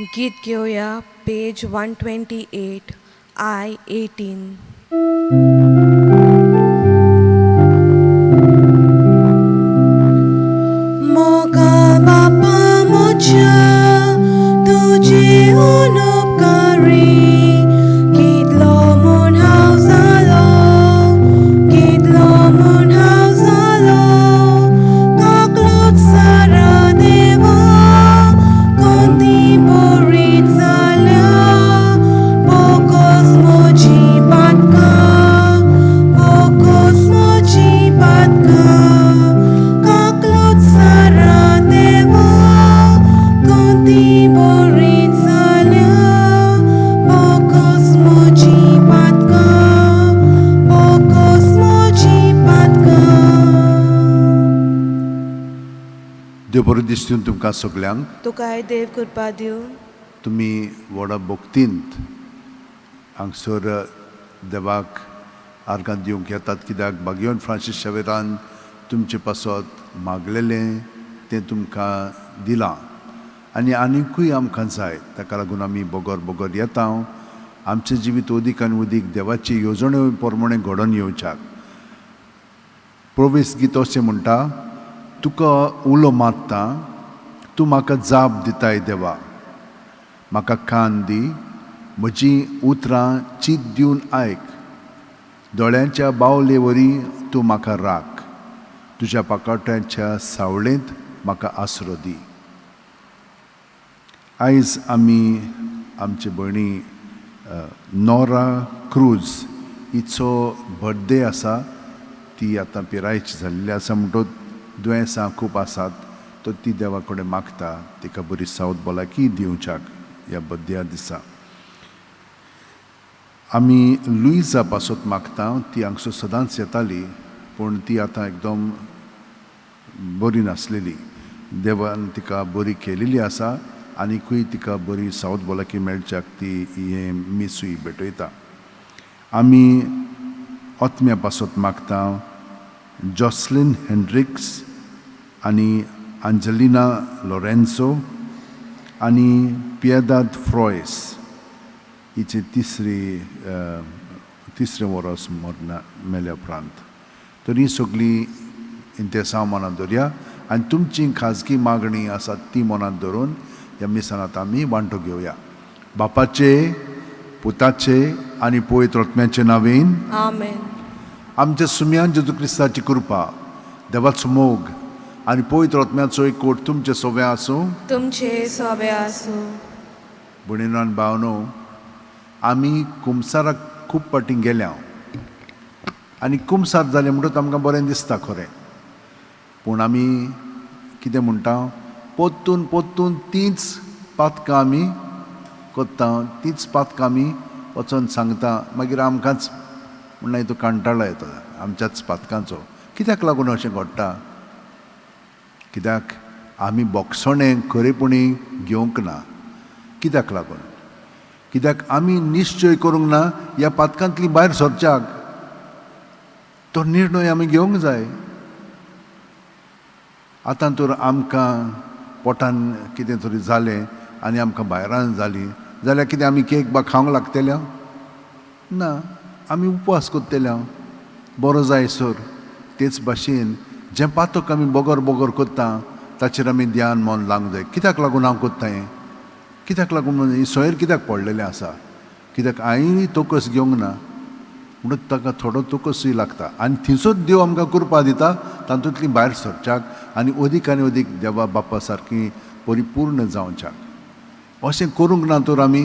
गीत घेवया पेज 128 I 18. मोगा बापा म्हज्या तुजे अनुपकारी कितलो म्हूण हांव जालो कितलो म्हूण हांव जालो काकलूट सारा देवा कोती बरी जाल्या बोगस म्हजी पातकां बोगस म्हजी पातकां काकलूट सारा देवा कोती बरी जाल्या बोगस म्हजी पातकां बोगस म्हजी पातकां. देव बरो दिसतून तुमकां सगल्यांक. तुकाय देव कृपा दिवं. तुमी व्हडा भक्तींत हांगसर देवाक आर्गां दिवंक येतात, कित्याक बागियोन फ्रांसीस शावेरान तुमचे पासत मागलेलें तें तुमकां दिलां आनी आनिकूय आमकां जाय. ताका लागून आमी बगर बगर येता. आमचें जिवीत अदीक आनी अदीक देवाची येवजणे प्रमाणे घडोवन येवच्याक. प्रवेश गीत अशें म्हणटा, तुका उलो मारता तूं म्हाका जाप दिताय देवा, म्हाका कान दी, म्हजीं उतरां चीत दिवन आयक, दोळ्यांच्या बावले वरी तूं म्हाका राख, तुज्या पाकाट्यांच्या सावळेंत म्हाका आसरो दी. आयज आमी आमचे भयणी नोरा क्रूज हिचो बर्थडे आसा. ती आतां पिरायेची जाल्ली आसा म्हणटकच दुयेंसां खूब आसात, तर ती देवा कडेन मागता तिका बरी सावत भलायकी दिवच्याक ह्या बर्थडेया दिसा. आमी लुईजा पासत मागता. ती हांगसर सदांच येताली, पूण ती आतां एकदम बरी नासलेली. देवान तिका बरी केलेली आसा आनीकूय तिका बरी सावत भलायकी मेळच्याक ती हें मिसूय भेटयता. आमी आत्म्या पासत मागता जॉसलीन हेंड्रिक्स आनी अंजलिना लोरेन्सो आनी पियेदाद फ्रॉयस हिचे तिसरें वरस मरना मेल्या उपरांत. तर ही सगळीं इंतेसांव मनांत दवरया आनी तुमची खाजगी मागणी आसा ती मनांत धरून ह्या मिसानांत आमी वांटो घेवया. बापाचे, पुताचे आनी पवित्र आत्म्याचे नांवेन आमेन. आमच्या सुम्यान जेजू क्रिस्ताची कृपा, देवाचो मोग आनी पवित्र आत्म्याचो एकवट तुमचे सोवे आसूं. तुमचे सोबे आसूं. भयणीनो आनी भावनो, आमी कुमसाराक खूब फावटी गेल्या आनी कुमसार जालें म्हणटकच आमकां बरें दिसता खरें, पूण आमी कितें म्हणटा, पोत्तून पोत्तून तींच पातकां आमी कोत्ता, तींच पातकां आमी वचोन सांगता. मागीर आमकांच म्हणल्यार तो कंटाळो येता आमच्याच पातकांचो. कित्याक लागून अशें घडटा? कित्याक आमी बोगसणें खरेपणी घेवंक ना. कित्याक लागून? कित्याक आमी निश्चय करूंक ना ह्या पातकांतली भायर सरच्याक. तो निर्णय आमी घेवंक जाय. आतां तर आमकां पोटान कितें तरी जालें आनी आमकां भायरान जाली जाल्यार कितें आमी केक बा खावंक लागतल्या? ना, आमी उपवास करतल्या बरो जाय सर. तेच भाशेन जें पातक आमी बगर बगर करता ताचेर आमी ध्यान मन लावंक जाय. कित्याक लागून हांव करता हें? कित्याक लागून ही सोयर कित्याक पडलेलें आसा? कित्याक हांवें तोकस घेवंक ना म्हणून ताका थोडो तोकसूय लागता आनी थंयसर देव आमकां कृपा दिता तातूंतली भायर सरच्याक आनी अदीक आनी अदीक देवा बाप्पा सारकी परिपूर्ण जावच्याक. अशें करूंक ना तर आमी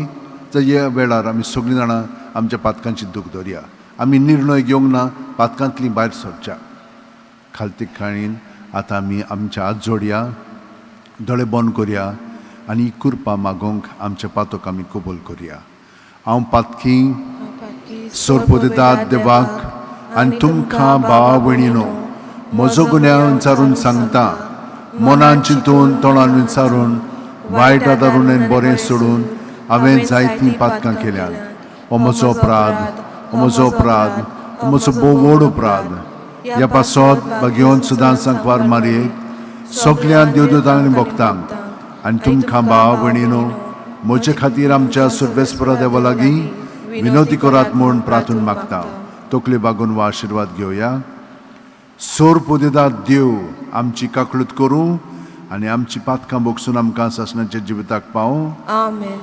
ह्या वेळार आमी सगळीं जाणां आमच्या पातकांची दूख दवरया. आमी निर्णय घेवंक ना पातकांतली भायर सरच्याक. खालती खाणीन आतां आमी आमच्या हात जोडया, दोळे बंद करया आनी ही कृपा मागोवंक आमच्या पातक आमी कबूल करया. हांव पातकी सोरपोदेदाद देवाक आनी तुमकां भावा भयणीनो म्हजो गुन्यांव विचारून सांगता. मनान चिंतून तोंडान विचारून वायट आदारून आनी बरें सोडून हांवें जायतीं पातकां केल्यांत. हो म्हजो अपराध, हो म्हजो अपराध, हो म्हजो भोव व्हड अपराध. ह्या पासत भाग्योन सदां सांकवार मारयेक सगळ्या देवदूतांक आनी भक्तांक आनी तुमकां भावा भयणीनो म्हजे खातीर आमच्या सर्वेस्परा देवा लागीं विनवती करात म्हूण प्रार्थून मागता. तकली बागून वा आशिर्वाद घेवया. सोर पुदेदाद देव आमची काकळूत करूं आनी आमची पातकां भोगसून आमकां सासणाच्या जिविताक पावूं. आमेन.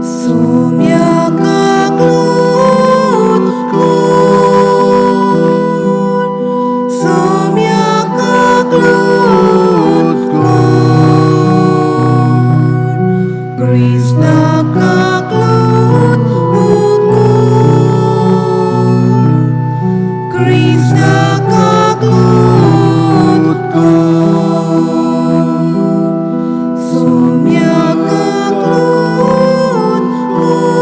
सोम्या काकलूत कोर, सोम्या काकलूत कोर, क्रिस्ता काकलूत कोर, क्रिस्ता काकलूत कोर, सोम्या काकलूत कोर,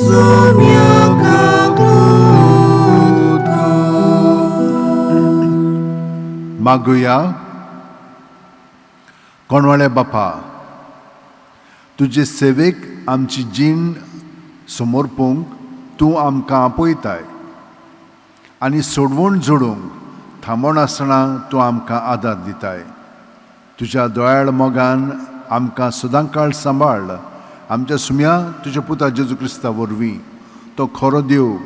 सोम्या काकलूत कोर. मागुया. कोणवाळे बापा, तुजे सेवेक आमची जीण समर्पूंक तूं आमकां आपयताय आनी सोडवण जोडूंक थांबोण आसतना तूं आमकां आदार दिताय. तुज्या दयाळ मोगान आमकां सदांकाळ सांबाळ. आमच्या सुम्या तुज्या पुता जेजू क्रिस्ता वरवीं, तो खरो देव,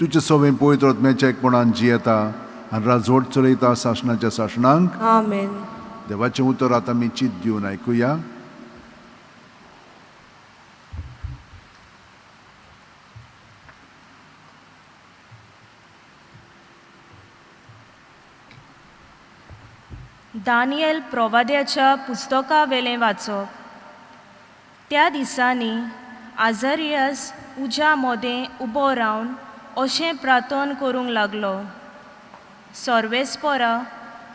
तुजे सवें पवित्र आत्म्याच्या एकपणान जियेता आनी राजवट चलयता सासणाच्या सासणांक. आमेन. देवाचें उतर आतां आमी चिंत दिवन आयकुया. दानियल प्रवाद्याच्या पुस्तकावेलें वाचप. त्या दिसांनी आझरियस उज्या मोदें उबो रावन अशें प्रार्थन करूंक लागलो, सर्वेस्परा,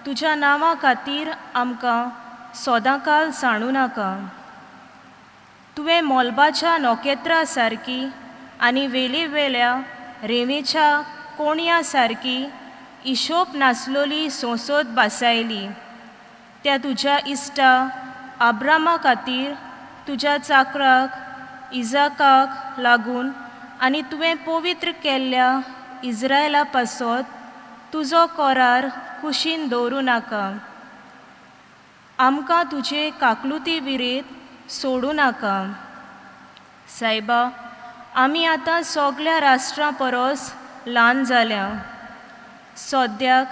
तुज्या नांवा खातीर आमकां सदांकाल सांडू नाका. तुवें मोलबाच्या नखेत्रा सारकी आनी वेली वेल्या रेंवेच्या कोणया सारकी हिशोब नासलोली संसद बासायली. त्या तुज्या इश्टा आब्रामा खातीर, तुज्या चाकराक इजाकाक लागून आनी तुवें पवित्र केल्ल्या इस्रायला पासत तुजो करार कुशीन दवरूं नाका. आमकां तुजे काकलुती विरेत सोडूं नाका. सायबा, आमी आतां सगल्या राष्ट्रां परस ल्हान जाल्या. सद्याक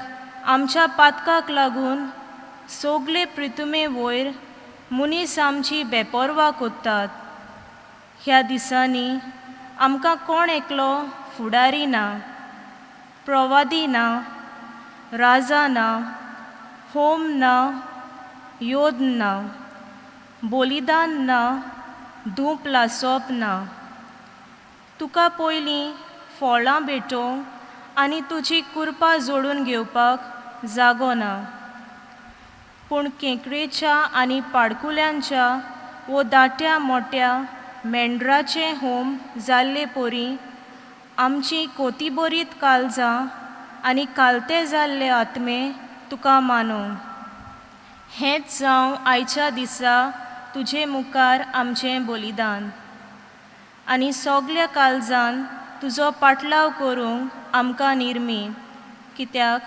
आमच्या पातकाक लागून सगले प्रितुमे वयर मनीस आमची बेपर्वा कोत्तात. ह्या दिसांनी आमकां कोण एकलो फुडारी ना, प्रवादी ना, राजा ना, होम ना, योद ना, बलिदान ना, धूप लासप ना. तुका पयलीं फळां भेटोवंक आनी तुजी कुरपा जोडून घेवपाक जागो ना. पूण केंकरेच्या आनी पाडकुल्यांच्या वो दाट्या मोट्या मेंढराचें होम जाल्ले परी आमची कोतीबरीत काळजां आनी कालते जाल्ले आत्मे तुका मानूं. हेंच जावं आयच्या दिसा तुजे मुखार आमचें बलिदान आनी सगल्या काळजान तुजो पाटलाव करूंक आमकां निर्मी, कित्याक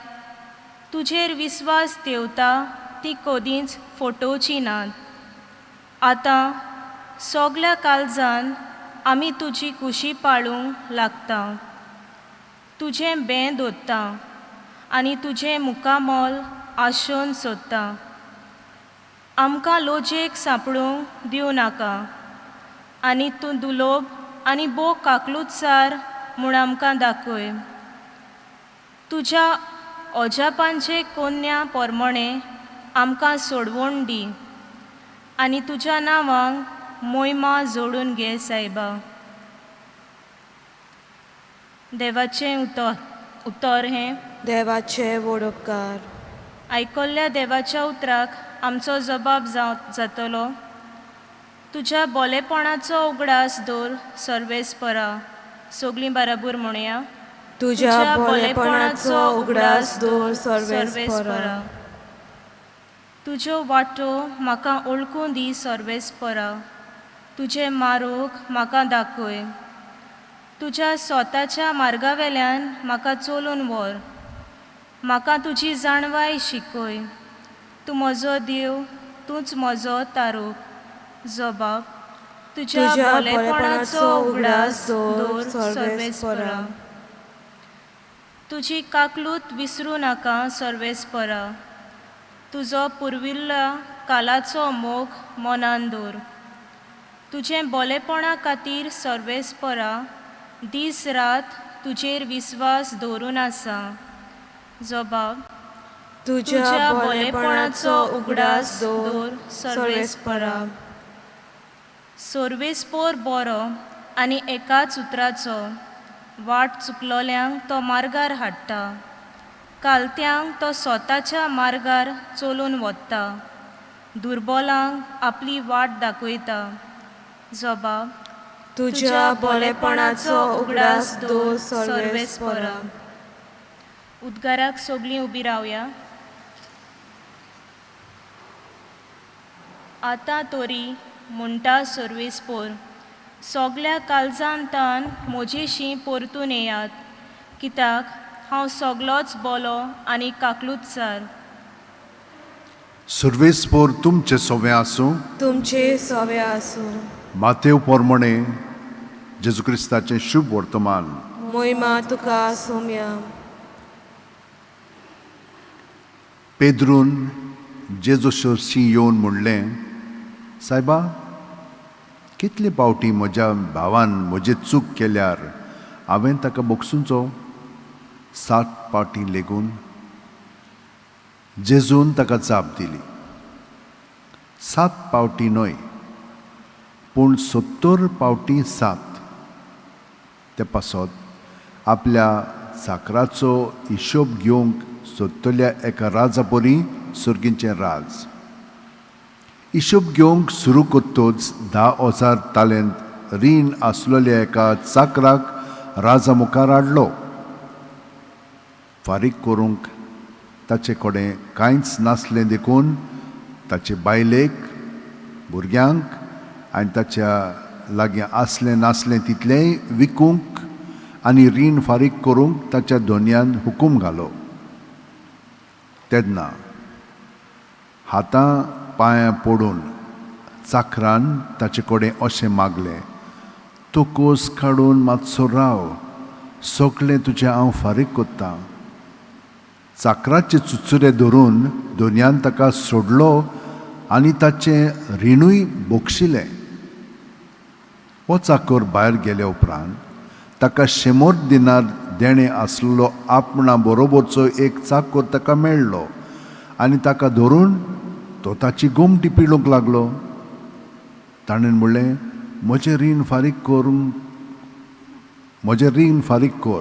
तुजेर विस्वास देवता ती कदींच फटोवची नात. आतां सगल्या काळजान आमी तुजी कुशी पाळूंक लागता, तुजें बें दोत्ता आनी तुजें मुखामोल आशोन सोदता. आमकां लोजेक सांपडूंक दिवं नाका आनी तूं दुलोब आनी भोव काकलुतसार म्हूण आमकां दाखय. तुज्या अजापांचे कोन्या पोरमोणें आमकां सोडवण दी आनी तुज्या नांवांक मोयमा जोडून घे सायबा. देवाचें उतर उतर हें. देवाचे व्हड उपकार. आयकल्ल्या देवाच्या उतराक आमचो जबाब जाव जातलो. तुज्या बोलेपणाचो उगडास दवर सर्वेस्परा. सगलीं बाराबोर म्हणया. तुज्या बोलेपणाचो उगडास दवर सर्वेस्परा. तुज्यो वाटो म्हाका वळखूं दी सर्वेस्परा, तुजें मारोग म्हाका दाखय. तुज्या स्वताच्या मार्गावेल्यान म्हाका चलून व्हर. म्हाका तुजी जाणवाय शिकय. तूं म्हजो देव, तूंच म्हजो तारूक. जबाब तुज्या तुज्या बोलेपणाचो बरेपणाचो उगडास उगडास दवर दवर सर्वेस्परा. सर्वेस्परा. तुजी काकलूत विसरूं नाका सर्वेस्परा. तुजो पुर्विल्ल्या कालाचो मोग मनान दवर. तुजें बोलेपणा खातीर सर्वेस्परा दीस रात तुजेर विस्वास दवरून आसा. जबाब तुज्या तुज्या बोलेपणाचो बोलेपणाचो उगडास उगडास दवर दवर सर्वेस्परा. सर्वेस्परा. सर्वेस्पोर बरो आनी एकाच उतराचो वाट चुकलोल्यांक तो मार्गार हाडटा. कालत्यांक तो स्वताच्या मार्गार चलून वता. दुर्बोलांक आपली वाट दाखयता. जबाब तुज्या बोलेपणाचो उगडास दवर सर्वेस्परा. उद्गाराक सगळीं उबी रावया. आतां तरी म्हणटा सर्वेस्पोर, सगल्या काळजान तान म्हजेशी परतून येयात, कित्याक हांव सगलोच बोलो आनी काकलूतसार. सर्वेस्पोर तुमचें सोवें आसूं. तुमचे सवे आसूं. मातेव पोरमणे जेजू क्रिस्ताचें शुभ वर्तमान. मोहिमा तुका सोम्या. पेद्रून जेजू सरशीं येवन म्हणलें, सायबा, कितले पावटी म्हज्या भावान म्हजी चूक केल्यार हांवें ताका बोगसुचो? 7 पावटी लेगून? जेजून ताका जाप दिली, 7 पावटी न्हय, पूण 70 पावटी 7. ते पासत आपल्या चाकराचो हिशोब घेवंक सोदतल्या एका राजा परी सर्गीचें राज. हिशोब घेवंक सुरू करतच 10,000 तालेंत रीण आसलेल्या एका चाकराक राजा मुखार हाडलो. फारीक करूंक ताचे कडेन कांयच नासलें देखून ताचे बायलेक, भुरग्यांक आनी ताच्या लागीं आसलें नासलें तितलेंय विकूंक आनी रीण फारीक करूंक ताच्या दोनयान हुकूम घालो. तेन्ना हातां पांयां पडून चाकरान ताचे कडेन अशें मागलें, तूं कोस काडून मातसो राव, सगळें तुजें हांव फारीक करतां. चाकराचे चुचुरे धरून दोनयान ताका सोडलो आनी ताचें रिणूय बोगशिलें. हो चाकर भायर गेल्या उपरांत ताका 100 दिनार देणें आसलेलो आपणा बरोबरचो एक चाकर ताका मेळ्ळो आनी ताका धरून तो ताची गोमटी पिळूंक लागलो. ताणें म्हणलें, म्हजें रीण फारीक करूंक, म्हजें रीण फारीक कर.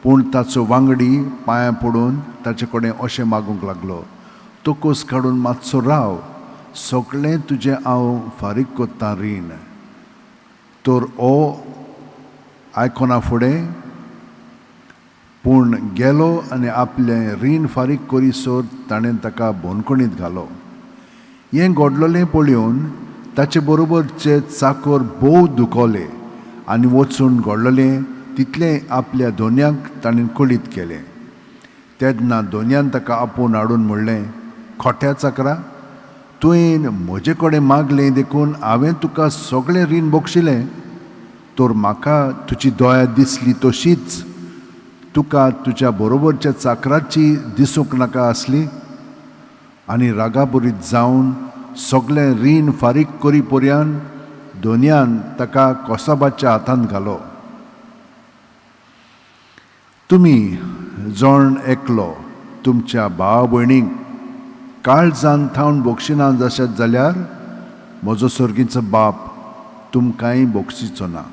पूण ताचो वांगडी पांयां पडून ताचे कडेन अशें मागूंक लागलो, तो कोस काडून मातसो राव, सगळें तुजें हांव फारीक करतां रीण. तर हो आयकना फुडें पूण गेलो आनी आपलें रीण फारीक करीसर ताणें ताका बोनकणींत घालो. हें घडलेलें पळोवन ताचे बरोबरचे चाकर भोव दुखवले आनी वचून घडलेलें तितलें आपल्या दोनयांक ताणें कळीत केलें. तेन्ना दोनयान ताका आपोवन हाडून म्हणलें, खोट्या चाकरा, तुवें म्हजे कडेन मागलें देखून हांवें तुका सगळें रीण बक्षिलें, तर म्हाका तुजी दया दिसली तशीच तुका तुज्या बरोबरच्या चाकराची दिसूंक नाका आसली. आनी रागाबरीत जावन सगळें रीण फारीक करी पर्यान दोनयान ताका कोसाबाच्या हातांत घालो. तुमी जण एकलो तुमच्या भाव भयणीक काळजान थावन बोगशिना जाशात जाल्यार म्हजो सर्गीचो बाप तुमकांय बोगशिचो ना.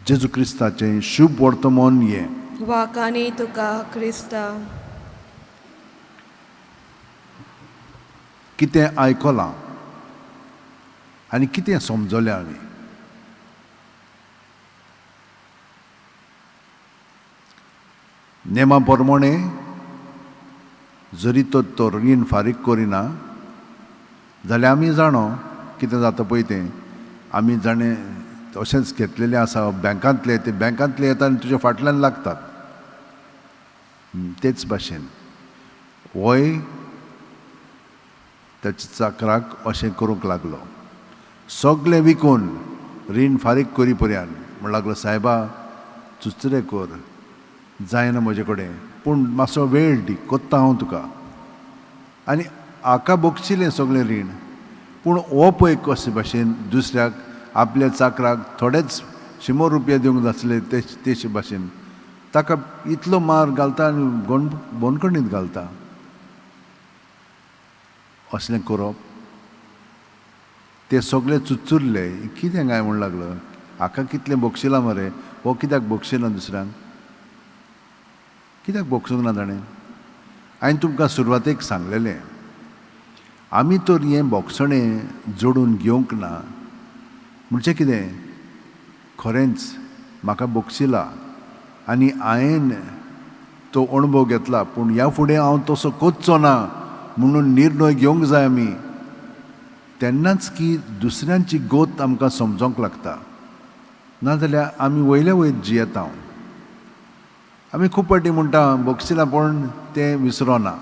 जेजू क्रिस्ताचें शुभ वर्तमान हें. वाकानी तुका क्रिस्ता. कितें आयकलां आनी कितें समजलें आमी? नेमा प्रमाणे जरी तो रीण फारीक करिना जाल्यार आमी जाणो कितें जाता पळय तें. आमी जाणें अशेंच घेतलेलें आसा बँकांतले, ते बँकांतले येता आनी तुज्या फाटल्यान लागतात. तेच भाशेन होय ताच्या चाकराक अशें करूंक लागलो, सगळें विकून रीण फारीक करी पर्यंत म्हण लागलो, सायबा चुचरे कर, जायना म्हजे कडेन, पूण मातसो वेळ दी, कोत्ता हांव तुका. आनी हाका बक्षिलें सगळें रीण, पूण हो पळय कशे भाशेन दुसऱ्याक आपल्या चाकराक थोडेच 100 रुपया दिवंक नासले तेशे भाशेन ताका इतलो मार घालता आनी बंदखणींत घालता. असलें करप. ते सगळे चुचुरले, कितें काय म्हण लागलो, हाका कितलें बक्षिलां मरे, हो कित्याक बक्षिना दुसऱ्यांक, कित्याक बक्षूंक ना ताणें. हांवें तुमकां सुरवातेक सांगलेलें, आमी तर हें बोगसणें जोडून घेवंक ना म्हणजे कितें, खरेंच म्हाका बक्षिला आनी हांवें तो अणभव घेतला, पूण ह्या फुडें हांव तसो करचो ना म्हणून निर्णय घेवंक जाय आमी. तेन्नाच की दुसऱ्यांची गोत आमकां समजोंक लागता, नाजाल्यार आमी वयले वयर जियेता. आमी खूब फावटी म्हणटा बक्षिलां, पूण तें विसरोना.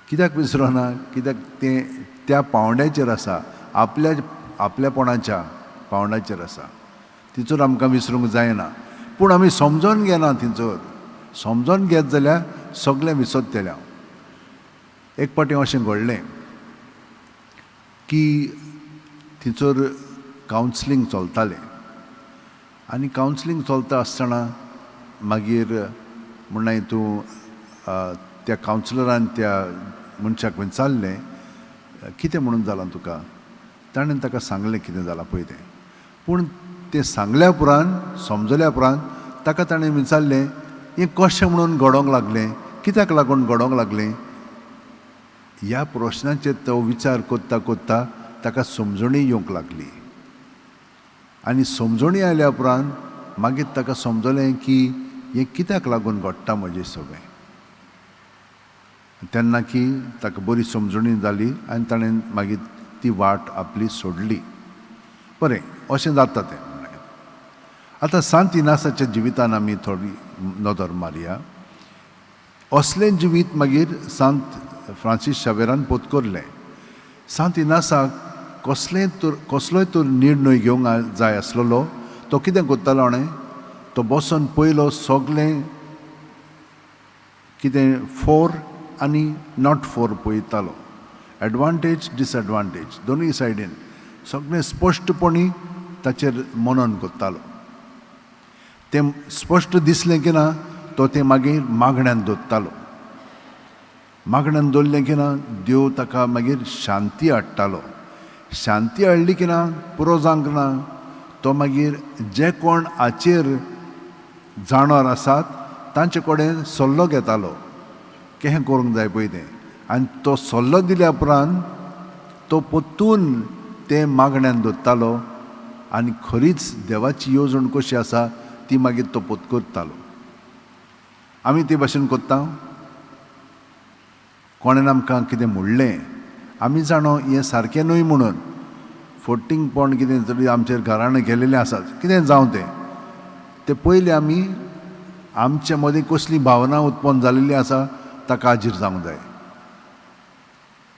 कित्याक विसरोना? कित्याक तें त्या पावंड्याचेर आसा, आपल्या आपल्यापणाच्या पावंड्याचेर आसा, तिचोर आमकां विसरूंक जायना. पूण आमी समजोन घेना, तिचोर समजोन घेत जाल्यार सगळें विसरतलें हांव. एक फावटी अशें घडलें की थंयसर कावन्सिलींग चलतालें आनी कावन्सिलींग चलता आसतना मागीर म्हणलें तूं त्या कावन्सिलरान त्या मनशाक विचारलें कितें म्हणून जालां तुका, ताणें ताका सांगलें कितें जालां पळय तें. पूण तें सांगल्या उपरांत समजल्या उपरांत ताका ताणें विचारलें हें कशें म्हणून घडोवंक लागलें, कित्याक लागून घडोवंक लागलें. ह्या प्रश्नाचेर तो विचार करता करता ताका समजणी येवंक लागली आनी समजणी आयल्या उपरांत मागीर ताका समजलें की हें कित्याक लागून घडटा म्हजें सगळें. तेन्ना की ताका बरी समजणी जाली आनी ताणें मागीर ती वाट आपली सोडली. बरें, अशें जाता तें. आतां सांत इनासाच्या जिवितान आमी थोडी नदर मारया. असलें जिवीत मागीर सांत फ्रांसीस शावेरान पोतकोरलें. सांत इनासाक कसलें तर कसलोय तर निर्णय घेवंक जाय आसलेलो, तो कितें करतालो हाणें, तो बसोन पयलो सगळें कितें फोर आनी not four पळयतालो, एडवांटेज डिसएडवांटेज दोनूय सायडीन सगळें स्पश्टपणी ताचेर मनन करतालो. तें स्पश्ट दिसलें की ना तो तें मागीर मागण्यान दवरतालो. मागण्यान दवरलें की ना देव ताका मागीर शांती हाडटालो. शांती हाडली की ना पुरो जावंक ना, तो मागीर जे कोण हाचेर जाणवर आसात तांचे कडेन सल्लो घेतालो, कशें करूंक जाय पळय तें. आनी तो सल्लो दिल्या उपरांत तो परतून तें मागण्यान दवरतालो आनी खरीच देवाची येवजण कशी आसा ती मागीर तो पोत करतालो. आमी ते भाशेन करता. कोणें आमकां कितें म्हणलें आमी जाणो हें सारकें न्हय म्हणून, फटींगपण कितें तरी आमचेर घराणें केलेलें आसा, कितें जावं तें, तें पयलीं आमी आमचे मदीं कसली भावना उत्पन्न जालेली आसा ताका हाजीर जावंक जाय.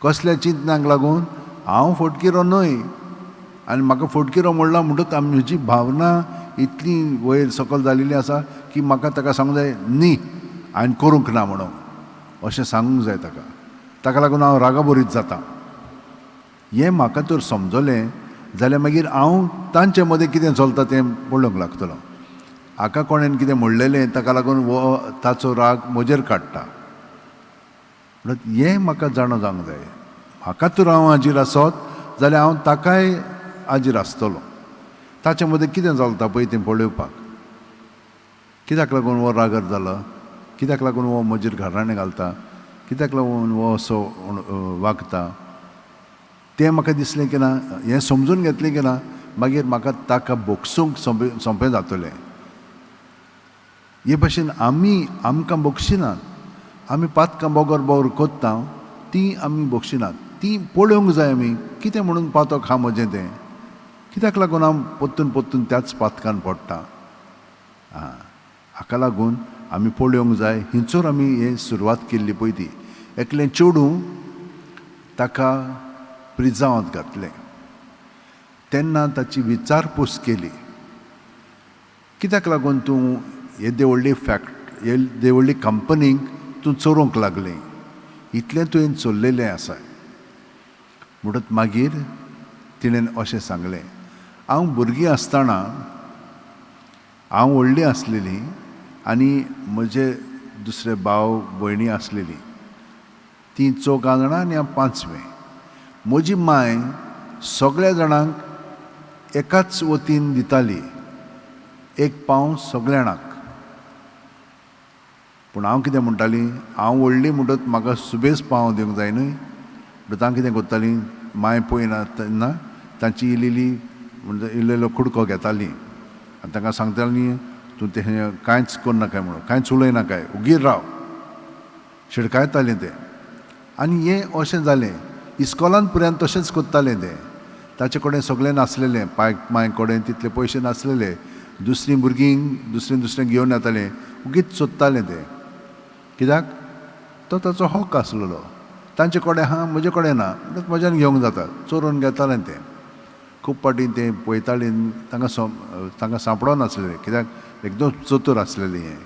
कसल्या चिंतनाक लागून हांव फटकिरो न्हय आनी म्हाका फटकिरो म्हणला म्हणटकच म्हजी भावना इतली वयर सकयल जालेली आसा की म्हाका ताका सांगूंक जाय न्ही हांवें करूंक ना म्हणून, अशें सांगूंक जाय ताका. ताका लागून हांव रागाबरीत जाता. हें म्हाका तर समजलें जाल्यार मागीर हांव तांचे मदें कितें चलता तें पळोवंक लागतलो. हाका कोणेन कितें म्हणलेलें ताका लागून हो ताचो राग म्हजेर काडटा. म्हणट हें म्हाका जाणो जावंक जाय. म्हाका तर हांव हाजीर आसत जाल्यार हांव ताकाय हाजीर आसतलो. ताचे मदें कितें चलता पळय तें पळोवपाक, कित्याक लागून हो रागर जालो, कित्याक लागून हो म्हजेर घराणें घालता, कित्याक लागून हो असो वागता, तें म्हाका दिसलें की ना. हें समजून घेतलें की ना मागीर म्हाका ताका बोगसूंक सोंपें जातलें. हे भाशेन आमी आमकां बक्षिनात, आमी पातकां बोगर बोगर करता तीं आमी बक्षिनात, तीं पळोवंक जाय आमी कितें म्हणून पातक आहा म्हजें तें, कित्याक लागून हांव परतून परतून त्याच पातकान पडटा. हाका लागून आमी पळोवंक जाय. हिंचोर आमी हें सुरवात केल्ली पळय ती एकलें चेडूं ताका प्रिजांवांत घातलें तेन्ना ताची विचारपूस केली, कित्याक लागून तूं येदे व्हडली फॅक्ट येदे व्हडली कंपनीक तूं चोरूंक लागलें, इतलें तुवें चोरलेलें आसा. म्हणटच मागीर तिणें अशें सांगलें, हांव भुरगीं आसतना हांव व्हडली आसलेली आनी म्हजे दुसरे भाव भयणी आसलेली, तीं चौगां जाणां आनी हांव पांचवें. म्हजी माय सगळ्या जाणांक एकाच वतीन दिताली, एक पाव सगळ्या जाणांक. पूण हांव कितें म्हणटाली, हांव व्हडली म्हणटच म्हाका सुबेज पाव दिवंक जाय न्हय. म्हणटच हांव कितें करताली, माय पळयना तेन्ना तांची इल्ली म्हणजे इल्लो कुडको घेताली आनी तांकां सांगताली, तूं तें कांयच करनाकाय म्हणून, कांयच उलयनाकाय, उगीर राव, शिडकायतालें तें. आनी हें अशें जालें इस्कॉलान पर्यंत तशेंच करतालें तें. ताचे कडेन सगळें नासलेलें, पाय माय कडेन तितले पयशे नासलेले, दुसरीं भुरगीं दुसरें दुसरें घेवन येतालें, उगीच सोदतालें तें. कित्याक तो ताचो हक आसलेलो, तांचे कडेन आहा म्हजे कडेन ना, म्हणटच म्हज्यान घेवंक जाता, चोरून घेतालें तें. खूब फावटी तें पळयतालीं, तांकां सांपडो नासलेलें, कित्याक एकदम चतूर आसलेलें, हें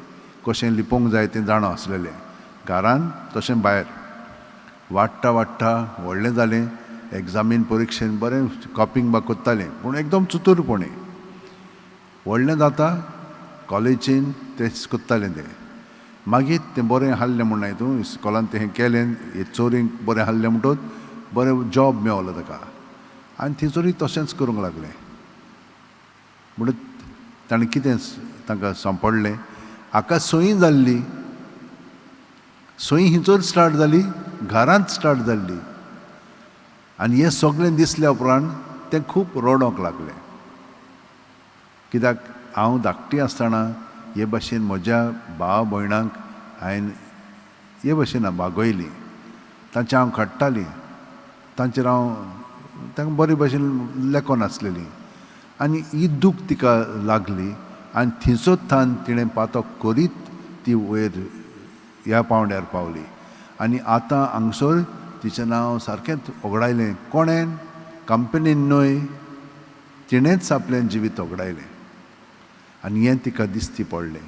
कशें लिपोवंक जाय तें जाणा आसलेलें, घरान तशें भायर. वाडटा वाडटा व्हडलें जालें, एग्जामीन परिक्षेन बरें कॉपिंग बा करतालें, पूण एकदम चतुरपणी. व्हडलें जाता कॉलेजीन तेच करतालें तें. मागीर तें बरें हाडलें म्हूण हितून इस्कॉलान तें केलें, हे चोरींक बरें हाडलें म्हणटच बरें जॉब मेवलो ताका आनी थंयसरूय तशेंच करूंक लागलें. म्हणून ताणें कितें तांकां सांपडलें, हाका सोयी जाल्ली, सोयी हिंचोर स्टार्ट जाली, घरांत स्टार्ट जाल्ली. आनी हें सगळें दिसल्या उपरांत तें खूब रडोंक लागलें, कित्याक हांव धाकटी आसतना हे भाशेन म्हज्या भाव भयणांक हांवें हे भाशेन बागयली, तांचें हांव काडटाली, तांचेर हांव तांकां बरे भाशेन लेखो नासलेली. आनी ही दूख तिका लागली आनी थंयसर थावन तिणें पातक करीत ती वयर ह्या पांवड्यार पावली. आनी आतां हांगसर तिचें नांव सारकेंच ओगडायलें, कोणें, कंपनीन न्हय, तिणेंच आपलें जिवीत ओगडायलें. आनी हें तिका दिसती पडलें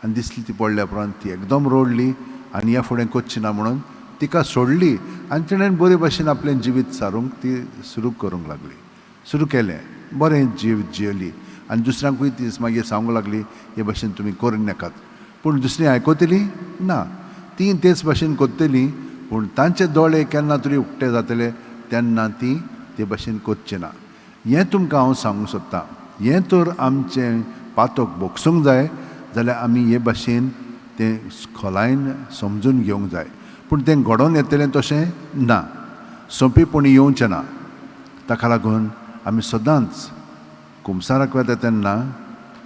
आनी दिसली ती पडल्या उपरांत ती एकदम रडली आनी ह्या फुडें करची ना म्हणून तिका सोडली आनी तिणें बरे भाशेन आपलें जिवीत सारूंक ती सुरू करूंक लागली, सुरू केलें, बरें जीव जियेली. आनी दुसऱ्यांकूय ती मागीर सांगूंक लागली, हे भाशेन तुमी करूं नाकात. पूण दुसरीं आयकतली ना, तीं तेच भाशेन करतलीं, पूण तांचे दोळे केन्ना तरी उक्ते जातले तेन्ना तीं ते भाशेन करचें ना. हें तुमकां हांव सांगूंक सोदतां. हें तर आमचें पातक भोगसूंक जाय जाल्यार आमी हे भाशेन तें खोलायेन समजून घेवंक जाय. पूण तें घडोवन येतलें तशें ना, सोंपेपणी येवचें ना. ताका लागून आमी सदांच कुमसाराक वता तेन्ना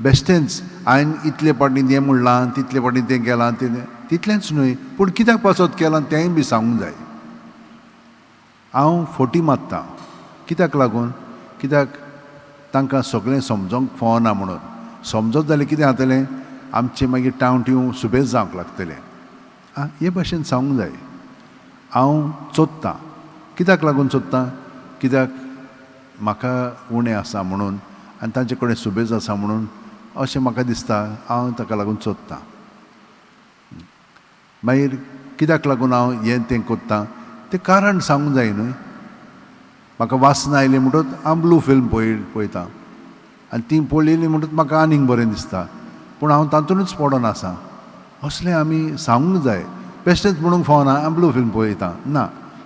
बेश्टेंच हांवें इतले फावटी तें म्हणलां, तितले फावटी तें केलां, तें तितलेंच न्हय, पूण कित्याक पासत केलां तेंय बी सांगूंक जाय. हांव फोटी मारतां कित्याक लागून, कित्याक तांकां सगळें समजोंक फावना म्हणून. समजत जाल्यार कितें जातलें, आमचें मागीर टांव टिंव सुबेज जावंक लागतलें. आं, हे भाशेन सांगूंक जाय. हांव चोदतां, कित्याक लागून चोदतां, कित्याक म्हाका उणें आसा म्हणून आनी तांचे कडेन सुबेज आसा म्हणून अशें म्हाका दिसता, हांव ताका लागून चोदतां. मागीर कित्याक लागून हांव हें तें करतां तें कारण सांगूंक जाय न्हय. म्हाका वासना आयली म्हणटच हांव ब्लू फिल्म पळयतां आनी ती पळयली म्हणटच म्हाका आनीक बरें दिसता, पूण हांव तातूंतच पडोन आसा. असलें आमी सांगूंक जाय. बेश्टेंच म्हणूंक फावना हांव ब्लू फिल्म पळयतां ना,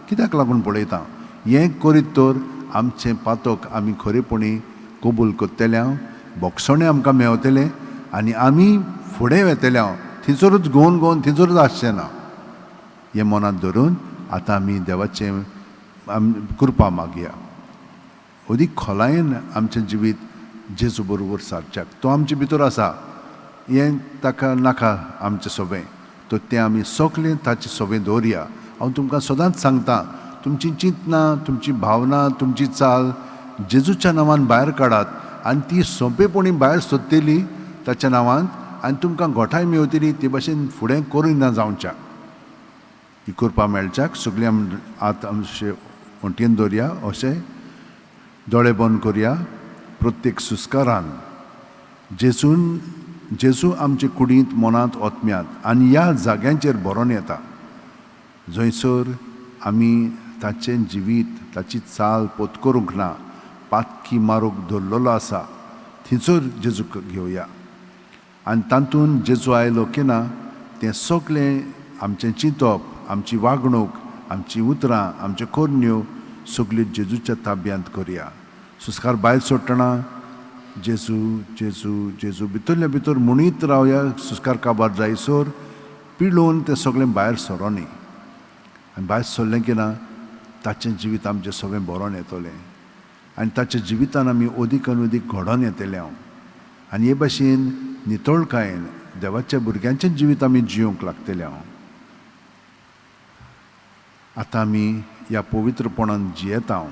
कित्याक लागून पळयतां. हें करीत तर आमचें पातक आमी खरेपणी कबूल करतले हांव, भोगसणें आमकां मेवतलें आनी आमी फुडें वेतले हांव, थंयसरूच गोवन गोवन थंयसरूच आसचें ना. हें मनांत धरून आतां आमी देवाचें कृपा मागया, अदीक खोलायेन आमचें जिवीत जेजू बरोबर सारच्याक. तो आमचे भितर आसा, हें ताका नाका आमचें सोबें, तर तें आमी सगळें ताचें सोबें दवरया. हांव तुमकां सदांच सांगता, तुमची चिंतनां, तुमची भावना, तुमची चाल जेजूच्या नांवान भायर काडात आनी ती सोंपेपणी भायर सोदतली ताच्या नांवान आनी तुमकां घोटाय मेवतली ते भाशेन फुडें करूं ना जावच्याक. ही कृपा मेळच्याक सगळीं आमी आत आमचे वण्टीन दवरया, अशें दोळे बंद करया. प्रत्येक सुस्कारान जेजून जेजू आमचे कुडींत, मनांत, ओतम्यांत आनी ह्या जाग्यांचेर भरोन येता जंयसर आमी ताचें जिवीत, ताची चाल पोत करूंक ना, पातकी मारूंक धरलेलो आसा, थंयसर जेजूक घेवया. आनी तातूंत जेजू आयलो की ना तें सगळें आमचें चिंतप, आमची वागणूक, आमची उतरां, आमच्यो करण्यो सगल्यो जेजूच्या ताब्यांत करया. सुस्कार भायर सोडटना जेजू जेजू जेजू भितरल्या भितर म्हणीत रावया. सुस्कार काबार जायसर पिळून तें सगळें भायर सरोनी. आनी भायर सरलें की ना ताचें जिवीत आमचें सगळें बरोवन येतलें आनी ताच्या जिवितान आमी अदीक आनी अदीक घडोवन येतले हांव. आनी हे भाशेन नितळकायेन देवाच्या भुरग्यांचें जिवीत आमी जियोंक लागतलें हांव. आतां आमी ह्या पवित्रपणान जियेता हांव.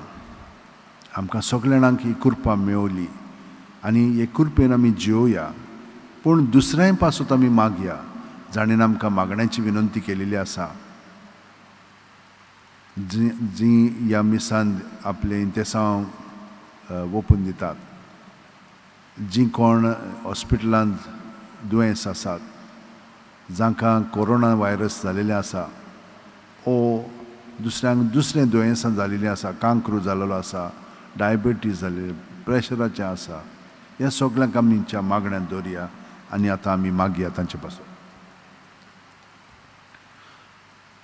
आमकां सगल्या जाणांक ही कृपा मेवली आनी हे कृपेन आमी जियोया. पूण दुसऱ्याय पासत आमी मागया, जाणेन आमकां मागण्याची विनंती केलेली आसा, जी जी ह्या मिसान आपलें इंतेसांव ओपून दितात, जीं कोण हॉस्पिटलांत दुयेंस आसात, जांकां कोरोना व्हायरस जालेलें आसा, ओ दुसऱ्यांक दुसरें दुयेंसां जालेलीं आसा, कांक्रू जालेलो आसा, डायबेटीस जालेले, प्रेशराचें आसा, ह्या सगल्यांक आमच्या मागण्यांत दवरया आनी आतां आमी मागया तांचे पासून.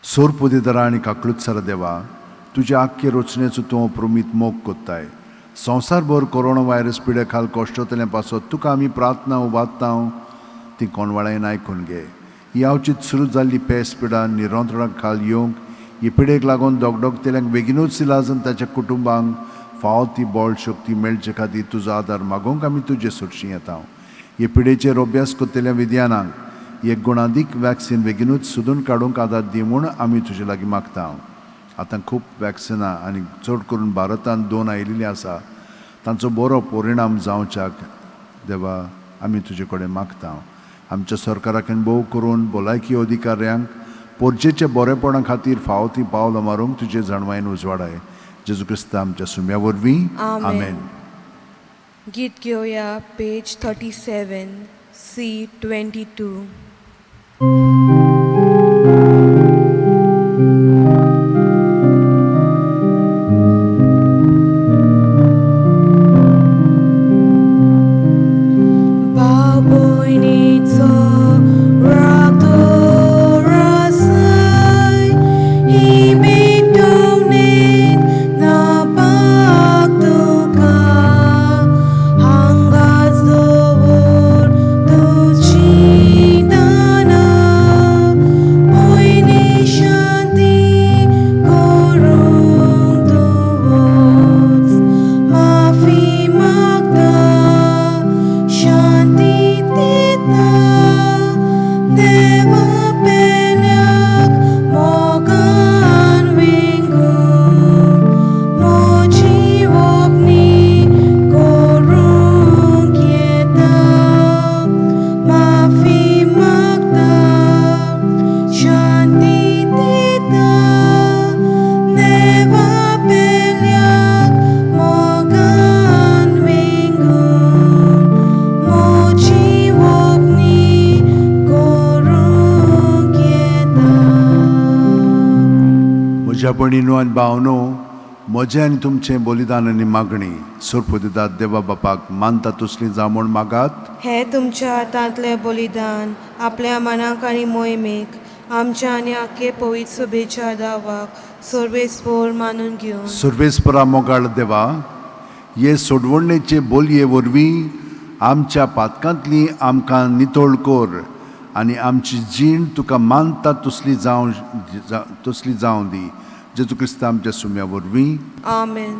सोरपुदेदरा आनी काकलुत्सरा देवा, तुज्या आख्खे रचनेचो तूं प्रमीत मोग कोत्ताय. संवसारभर कोरोना व्हायरस पिडे खाल कश्टतलें पासत तुका आमी प्रार्थना उबारता, ती कोणवाळ्यान आयकून घे. ही आवचीत सुरू जाल्ली पेस पिडा निरंतरणा खाल येवंक, ही पिडेक लागून दोगडोगतेल्यांक बेगिनूच इलाज आनी ताच्या कुटुंबांक फावो ती बळ शक्ती मेळचे खातीर तुजो आदार मागोवंक आमी तुजे सोडशी येता. हे पिडेचेर अभ्यास करतल्या विज्ञानांक एक गुणादीक वॅक्सिन बेगिनूच सोदून काडूंक आदार दी म्हूण आमी तुजे लागीं मागता. आतां खूब वॅक्सिनां आनी चड करून भारतांत 2 आयिल्लीं आसा, तांचो बरो परिणाम जावच्याक देवा आमी तुजे कडेन मागता. आमच्या सरकाराक भोव करून भलायकी अधिकाऱ्यांक पोरजेच्या बरेपणा खातीर फावो ती पावलां मारूंक तुजे जाणवायेन उजवाडाय. जेजू क्रिस्ता आमच्या सुम्या वरवीं, आमेन. गीत घेवया पेज 37 C 22. बाबोयनीचो रागतो रासाय ही भेटवणेन नापाक तुका हांगाच दवर तुजी दानां पयली शांती करूंक तूं वच माफी मागता शांती दिता देवा पेल्याक मोगान वेंगून म्हजी ओपणी करूंक येता माफी मागता शांती दिता देवा पेल्याक मोगान वेंगून म्हजी ओपणी करूंक येता. म्हज्या भयणीनो आनी भावनो, म्हजें आनी तुमचें बलिदान आनी मागणी सोरपुदिदात देवा बापाक मानता तसली जावं म्हूण मागात. हे तुमच्या हातांतलें बलिदान आपल्या मनाक आनी मोहिमेक आमच्या आनी आख्खे पवित्र सभेच्या दावाक सर्वेस्पोर मानून घेवन. सर्वेस्परा मोगाळ देवा, हे सोडवणेचे बोलये वरवीं आमच्या पातकांतली आमकां नितळ कर आनी आमची जीण तुका मानता तसली जावं तसली जावं दी. जेजू क्रिस्ता आमच्या सुम्या वरवीं, आमेन.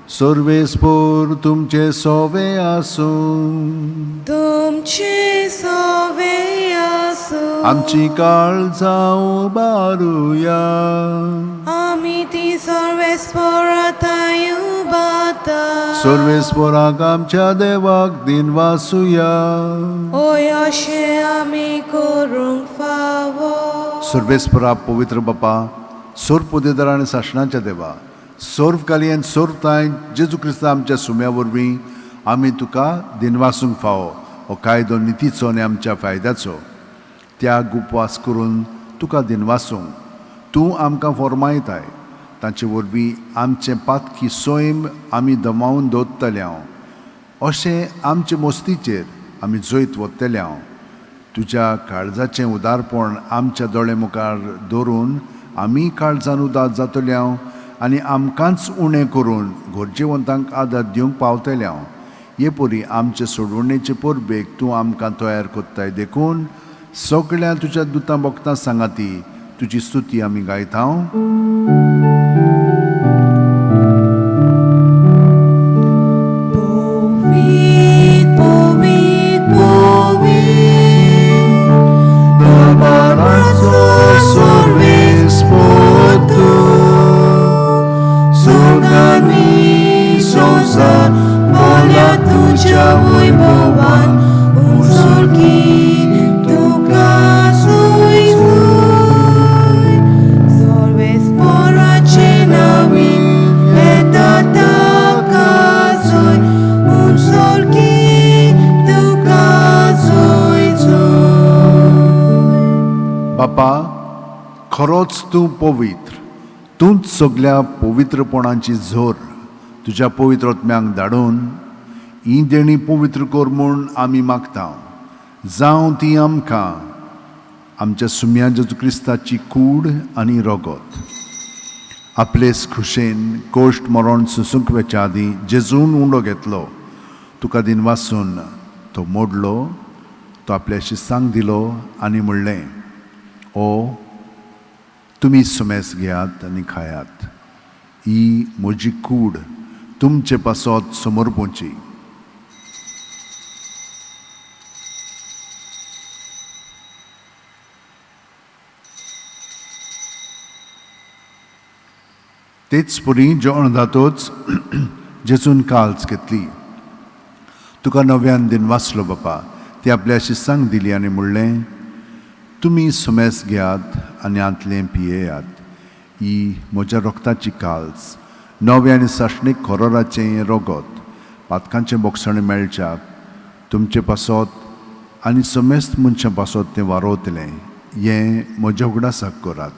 सर्वेस्पोर तुमचे सोवे आसूं. तुमचे सोवे आसूं. आमची काळ जावं बारुया. आमी ती सर्वेस्पोरा ठांय उबाता. सर्वेस्पराक आमच्या देवाक दिनवासुया. ओय अशें आमी करूंक फावो. सर्वेस्परा पवित्र बापा, सर्व पुदेदार आनी सासणाच्या देवा, सर्व कालयेन सर्व तांय जेजू क्रिस्ता आमच्या सुम्या वरवीं आमी तुका दिनवासूंक फावो. हो कायदो नितीचो आनी आमच्या फायद्याचो. त्याग उपवास करून तुका दिनवासूंक तूं आमकां फॉर्मायताय. तांचे वरवीं आमचें पातकी सैम आमी दमावन दवरतले हांव, अशें आमचे मस्तीचेर आमी जैत वतले हांव. तुज्या काळजाचें उदारपण आमच्या दोळे मुखार दवरून आमी काळजान उदार जातले हांव आनी आमकांच उणें करून गरजेवंतांक आदार दिवंक पावतले हांव. हे परी आमचे सोडवणेचे परबेक तूं आमकां तयार करताय. देखून सगळ्या तुज्या दुतां भक्तां सांगाती तुजी स्तुती आमी गायता. पवीत पवीत पवीत दरबाराचो सर्वेस्पर तूं, स्वर्गांनी संवसार भरल्या तुज्या वैभवान. उंचोरकी तुका सुय सुय, सर्वेस्पराचे नांवीन येता ताका जोय, उंचोरकी तुका जोय जोय. बापा, खरोच तूं पवित्र, तूंच सगल्या पवित्रपणाची झोर. तुज्या पवित्र आत्म्यांक धाडून ही देणी पवित्र कर म्हूण आमी मागता. जावं ती आमकां आमच्या सुम्या जेजू क्रिस्ताची कूड आनी रगत. आपलेच खुशेन कोश्ट मरण सुसूंक वेच्या आदीं जेजून उंडो घेतलो, तुका दिनवासून तो मोडलो, तो आपल्या शिस्तांक दिलो आनी म्हणलें, ओ तुमी सुमेस घेयात आनी खायात, ही म्हजी कूड तुमचे पासत समर्पोवची. तेच परी जेवण जातोच जेजून काल्स घेतली, तुका नव्यान दिनवासलो बापा, ती आपल्या शिस्तांक दिली आनी म्हणलें, तुमी सुमेस घेयात आनी आंतलें पियेयात, ही म्हज्या रोगताची काल्स, नवें आनी सासणीक खोरोराचें रगत, पातकांचें बोगसणें मेळच्याक तुमचे पासत आनी समेस्त मनशां पासत तें वारोवतलें. हें म्हज्या उगडासाक करात.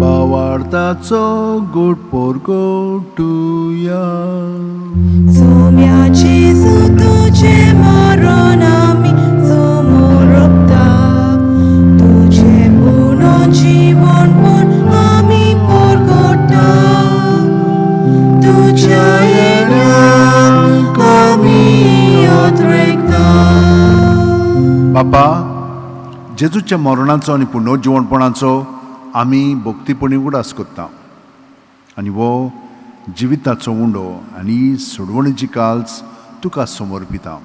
भावार्थाचो गोड पोरगोटुया. सोम्या जेजू तुजें मरण आमी समर्पता, तुजें पुनर्जीवनपण आमी परगटा, तुज्या येण्याक आमी अद्रेकता. बापा, जेजूच्या मरणाचो आनी पुनर्जिवणपणाचो आमी भक्तीपणी उगडास करता आनी हो जिविताचो उंडो आनी सोडवणेची काल्स तुका समर्पिता.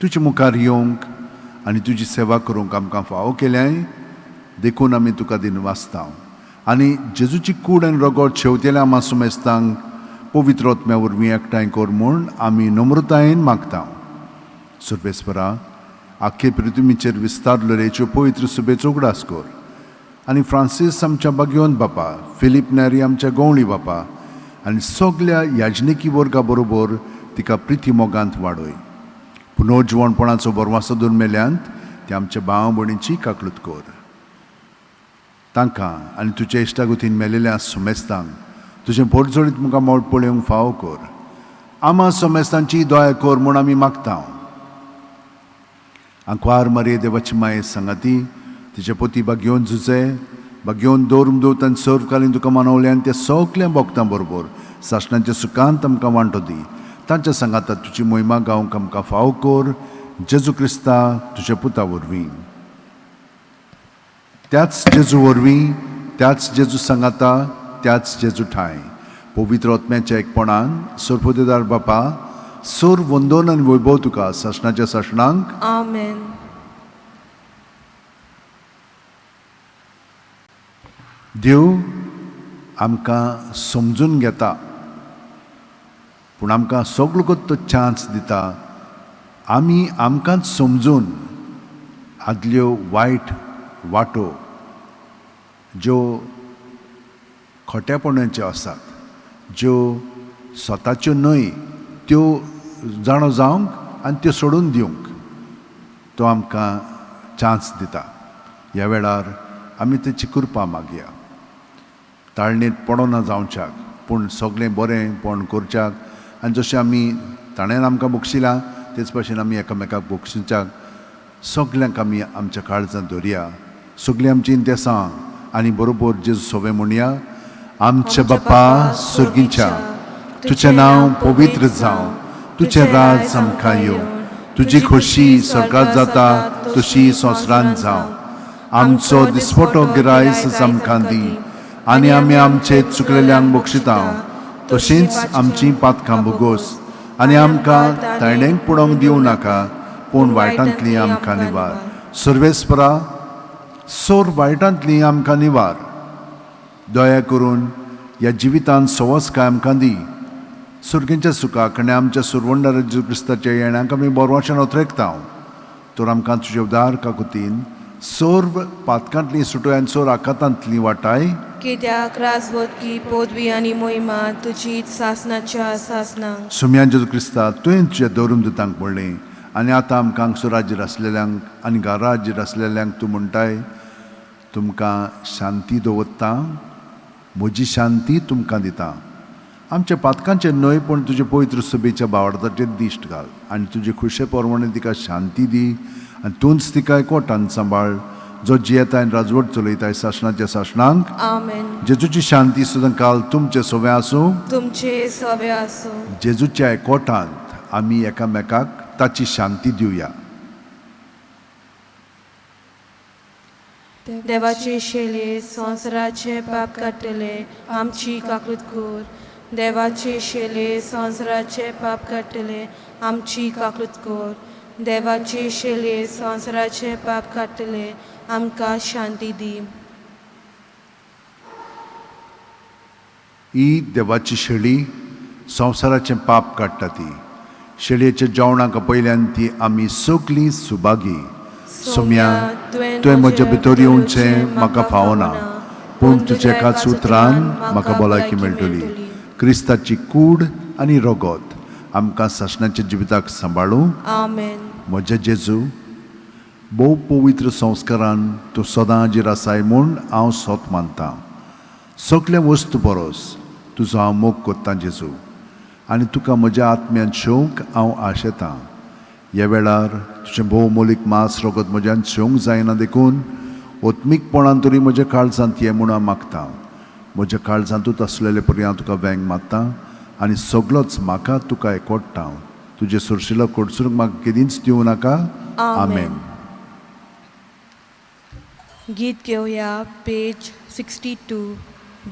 तुजे मुखार येवंक आनी तुजी सेवा करूंक आमकां फावो केल्याय देखून आमी तुका दिनवासता आनी जेजूची कूड आनी रगत शेवतेल्या आमा सुमेस्तांक पवित्र आत्म्या वरवीं एकठांय कर म्हूण आमी नम्रतायेन मागता. सर्वेस्परा, आख्खे पृथ्वीचेर विस्तारलेच्यो पवित्र सुबेचो उगडास कर आनी फ्रांसीस आमच्या बागयोन बापा, फिलीप नॅरी आमच्या गवळी बापा आनी सगल्या याजनिकी वर्गा बरोबर तिका प्रिती मोगांत वाडय. पुनर्जिवणपणाचो बरवासो दोन मेल्यांत ते आमच्या भाव भयणीची काकलूत कर. तांकां आनी तुज्या इश्टागतीन मेलेल्या सुमेस्तांक तुजें पोटजोडीत मुखार मोड पळोवंक फावो कर. आमा सोमेस्तांची दया कर म्हूण आमी मागता. आंकवार मारये देवाची माये सांगाती तिचे पोती बागयोवन झुजे बागयोवन दवरून दवरतान सर्व कालीन तुका मानवले आनी त्या सगल्या भक्तां बरोबर सासणाच्या सुखांत आमकां वांटो दी. तांच्या सांगाता तुजी मोहिमा गावंक आमकां फावो कर, जेजू क्रिस्ता तुज्या पुता वरवीं. त्याच जेजू वरवीं, त्याच जेजू सांगाता, त्याच जेजू ठांय पवित्र आत्म्याच्या एकपणान सरपोदेदार बापा, सोर वंदोन आनी वैभव तुका सासणाच्या सासणांक. आमेन. देव आमकां समजून घेता, पूण आमकां सगलो तो चान्स दिता आमी आमकांच समजून आदल्यो वायट वाटो ज्यो खोट्यापणाच्यो आसात, ज्यो स्वताच्यो न्हय, त्यो जाणो जावंक आनी त्यो सोडून दिवंक तो आमकां चान्स दिता. ह्या वेळार आमी तेची कृपा मागया, ताळणेंत पडना जावच्याक, पूण सगळें बरेंपण करच्याक आनी जशें आमी ताणें आमकां बक्षिलां तेच भाशेन आमी एकामेकाक बक्षिच्याक. सगल्यांक आमी आमच्या काळजांत दवरया, सगळीं आमची इंतेसां आनी बरोबर जेजू सोवे म्हणया. आमच्या बापा सुर्गीच्या, तुजें नांव पवित्र जावं, तुजें राज आमकां येवं, तुजी खोशी स्वर्गात जाता तशी संवसारांत जावं. आमचो दिसपटो गिरायस आमकां दी आनी आमी आमचे चुकलेल्यांक बक्षिता तशींच आमची पातकां भोगोस आनी आमकां ताणेंक पडोवंक दिवं नाका, पूण वायटांतली आमकां निवार. सर्वेस्परा, सोर वायटांतली आमकां निवार. दया करून ह्या जिवितांत सवसकाय आमकां दी. सुर्गेच्या सुखाक आनी आमच्या सुरवंडार जेजू क्रिस्ताच्या येण्याक आमी बरवाच्यान ओतरेकता. तर आमकां तुजे उदार काकुतीन सर्व पातकांतली सुटोय आनी सोर आकातांतली वाटाय. कित्याक राजवटकी पदवी आनी मोहिमा तुजी सासनाच्या सासनांक. सुम्या जेजू क्रिस्ता, तुवें तुज्या दवरून दुतांक म्हणलें आनी आतां आमकां हांगसर राज्यर आसलेल्यांक आनी घरा राज्यर आसलेल्यांक तूं म्हणटाय, तुमकां शांती दवरता, म्हजी शांती तुमकां दिता. आमच्या पातकांचेर न्हय पूण तुजे पवित्र सभेच्या बावडताचेर दिश्ट घाल आनी तुजे खुशे परवणे तिका शांती दी आनी तूंच तिका एकवटान सांबाळ, जो जियेता आनी राजवट चलयताय सासणाच्या सासणांक. आमेन. जेजूची शांती सुद्दां काल तुमचे सवे आसूं, तुमचे सवे आसूं. जेजूच्या एकवटांत आमी एकामेकाक ताची शांती दिवया. देवाचे शेले संवसाराचे पाप काडटले आमची काकूत कर. देवाचे शेले संवसाराचे पाप काडटले आमची काकूत कर. देवाचे शेले संवसाराचे पाप काडटले आमकां शांती दी. ही देवाची शेळी संवसाराचें पाप काडटा. ती शेळयेच्या जेवणाक पयल्यान ती आमी सगलीं सुभागी. सोम्या, तुवें म्हज्या भितर येवचें म्हाका फावना, पूण तुज्या एकाच उतरान म्हाका भलायकी मेळटली. क्रिस्ताची कूड आनी रगत आमकां सासणाच्या जिविताक सांबाळूं. आमेन. म्हज्या जेजू, भोव पवित्र संस्कारान तूं सदां हाजीर आसाय म्हूण हांव सोत मानतां. सगळ्या वस्तू बरोस तुजो हांव मोग कोत्तां जेजू, आनी तुका म्हज्या आत्म्यान शेवंक हांव आशेतां. ह्या वेळार तुजें भोव मोलीक मांस रगत म्हज्यान शेवंक जायना, देखून ओत्मीकपणान तरी म्हज्या काळजांत ये म्हूण हांव मागतां. म्हज्या काळजांतूच आसलेले परी हांव तुका वेंग मारतां आनी सगळोच म्हाका तुका एकवडटा. तुजें सुरशिलो कडसरूंक म्हाका केदींच दिवं नाका. आमेन. गीत घेवया पेज 62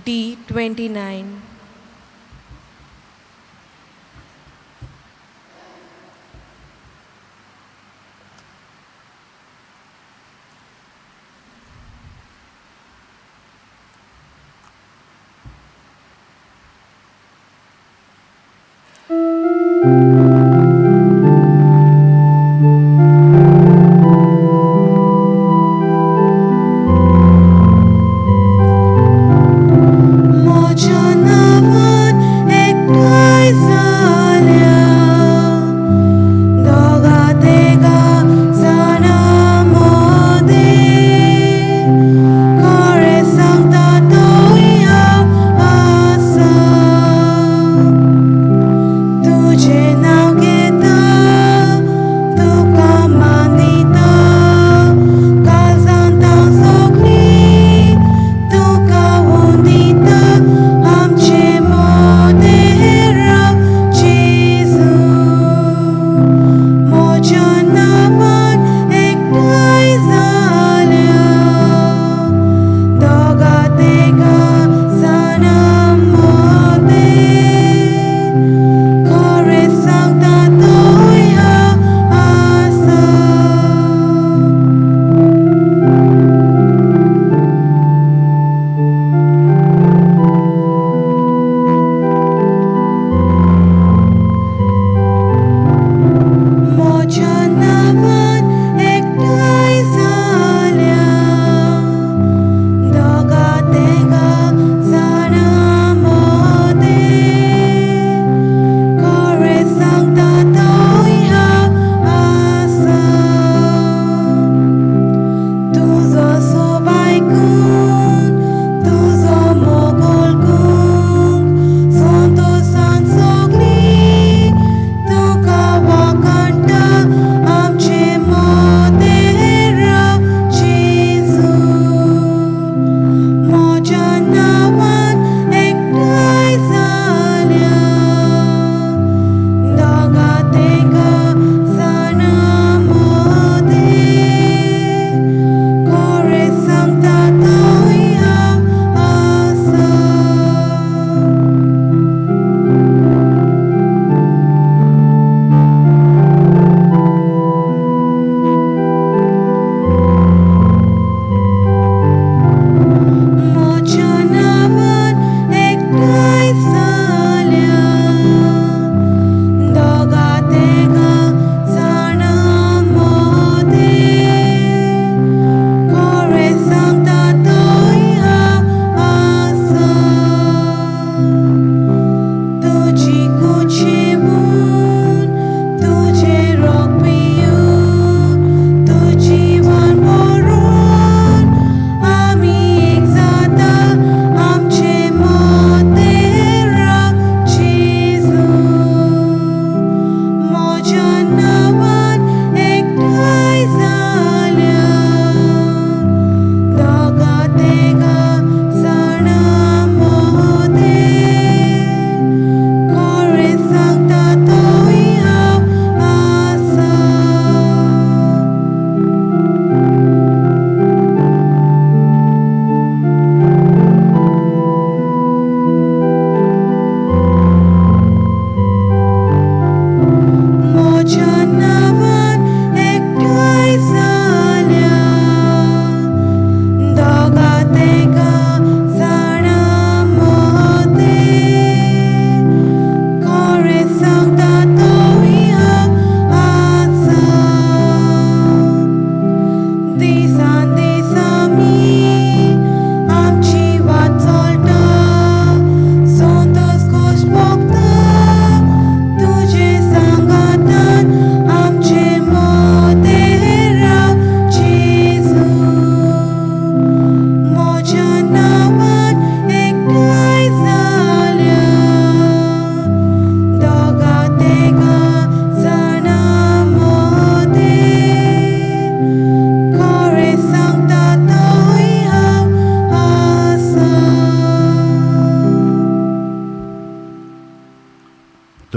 D 29. म्हज्या